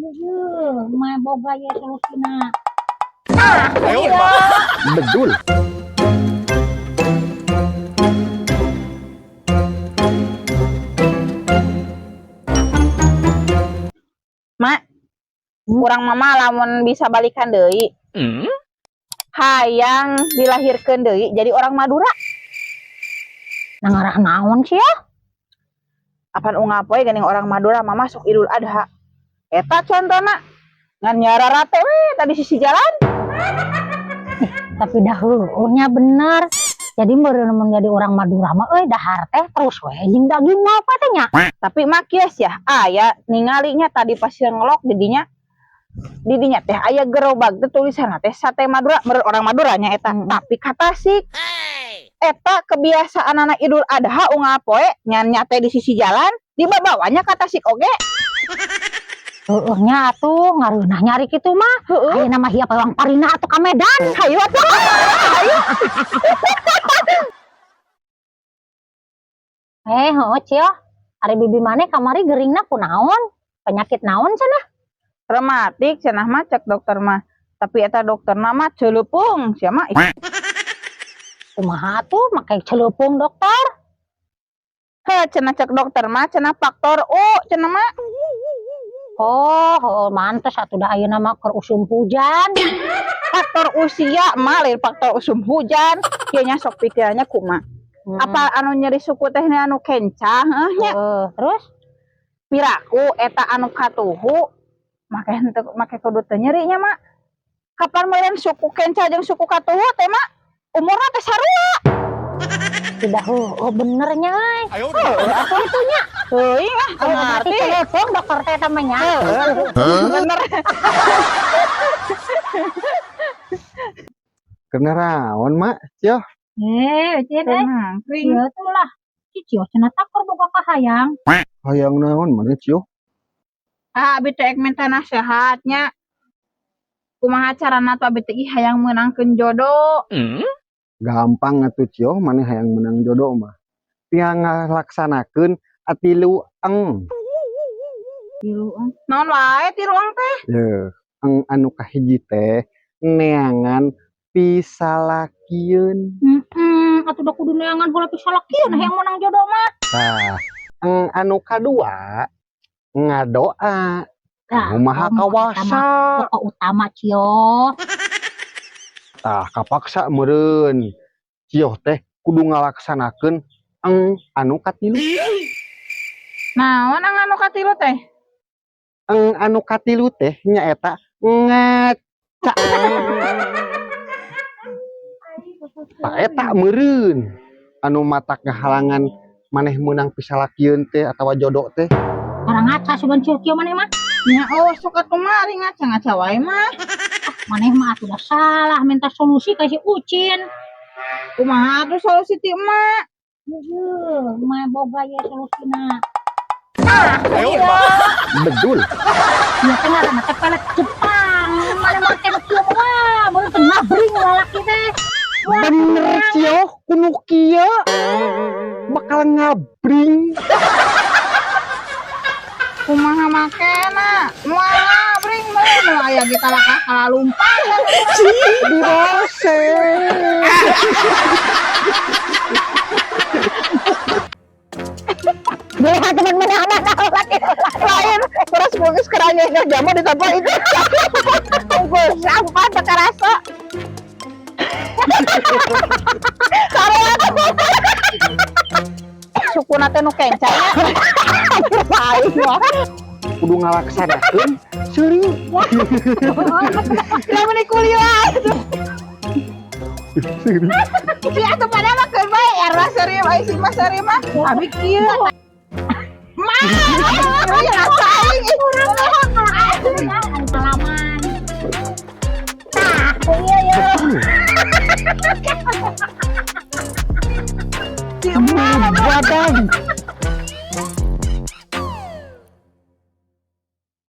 Heuh, mah boga ye solusina. Bedul. Mak, kurang mama lamun bisa balikan deui. Hayang dilahirkeun deui jadi orang Madura. Nah, ngarah naon sih ya? Apan unggal poe geuning orang Madura mah masuk Idul Adha. Eta contona ngan nyararate we tadi sisi jalan. Tapi dah heueuh nya bener. Jadi meureun mun jadi orang Madura mah euy dahar teh terus we jeung daging mah apa teh nya? Tapi mak kieu ya, aya ningalinya tadi pas ngelok didinya. Didinya teh aya gerobak teh tulisanna teh sate Madura, meureun orang Madura nya eta. Tapi ka Tasik. Eta kebiasaan anak Idul Adha unggal poe nyan nyate di sisi jalan, dibawanya ka Tasik oge. Heueuh nya atuh ngareunah nyari kitu mah. Heueuh. Ayeuna mah hiap Bang Parina atuh ka Medan. Hayu atuh. Hayu. Heueuh Cio. Ari bibi maneh kamari geuringna kunaon? Penyakit naon cenah? Rematik cenah mah cek dokter mah. Tapi eta dokterna mah ceuleupung sia mah. Kumaha atuh make ceuleupung dokter? Heh, cenah cek dokter mah cenah faktor U cenah mah. Oh, heueuh mantes atuh da ayeuna mah keur usum hujan. Faktor usia mah lain faktor usum hujan. Kieu nya sok pikirannya kumaha? Apa anu nyeri suku teh anu kencang heuh nya? Heeh, terus piraku eta anu katuhu make henteu make kudu teu nyeri nya mak. Kapan meureun suku kenca jeung suku katuhu teh mak umurna teh sarua. Tidak, oh bener nya euy. Heueuh atuh Kitu nya. Teuing ah, teu Oh, berarti ngarti. ceuleupung dokter teh eta mah nya. Heueuh, bener. Kenaraon mak, Cio? Eh, Cin, eh. Tenang, kring. Ieu tuh lah. Si Cio cenah takor boga kahayang. Hayang naon mana Cio? Ah, abi teh ek minta nasehatnya. Kumaha carana tuh abi teh ih hayang meunangkeun jodoh. Gampang atuh Cio, maneh hayang menang jodoh mah. Tinggal ngalaksanakeun atilu eng. Tilu eng. Naon wae tilu eng teh? Yeuh, eng anu kahiji teh neangan pisalakieun. Heeh, atuh da kudu neangan heula pisalakieun hayang menang jodoh mah. Tah, eng anu kadua ngadoa. Tah, Anu Maha oh, Kawasa. Pokok utama Cio. Tah, kapaksa meureun. Cio teh kudu ngalaksanakeun eng anu katilu. Naon eng anu katilu teh? Eng anu katilu teh nyaeta ngaca. Tah eta meureun anu matak ngahalangan maneh meunang pisalakieun teh atawa jodoh teh. Orang ngaca sugan Cio kieu maneh mah. Nya oh sok atuh mah ari ngaca-ngaca wae mah. Maneh mah atuh dah salah minta solusi ka si Ucin. Kumaha atuh solusi ti emak? Heueuh, mah boga ye solusina. Bedul. Ieu teh ngaranna teh pelet Jepang. Maneh mah teh kieu wah, meureun teh ngabring lalaki teh. Bener Cio, kudu kieu bakal ngabring. Kumaha makena? Moal ngabring meureun nu aya ge kalakah kalalumpat. Dibose. Beuh teman mana laki. Lain terus bungkus keranya jamu ditambah itu. Unggul sampah teu karasa. Sarua atuh. Sukuna teh nu kenca nya. Aing mah. Kudu ngalaksanakeun seuri. Lamun kuliah. Seuri. Si atuh pada mah keur bae era seuri bae si mah seuri mah. Abi kieu. Mah, ya rasa aing. Pengalaman. Tah, iya ya. Si emak Badan.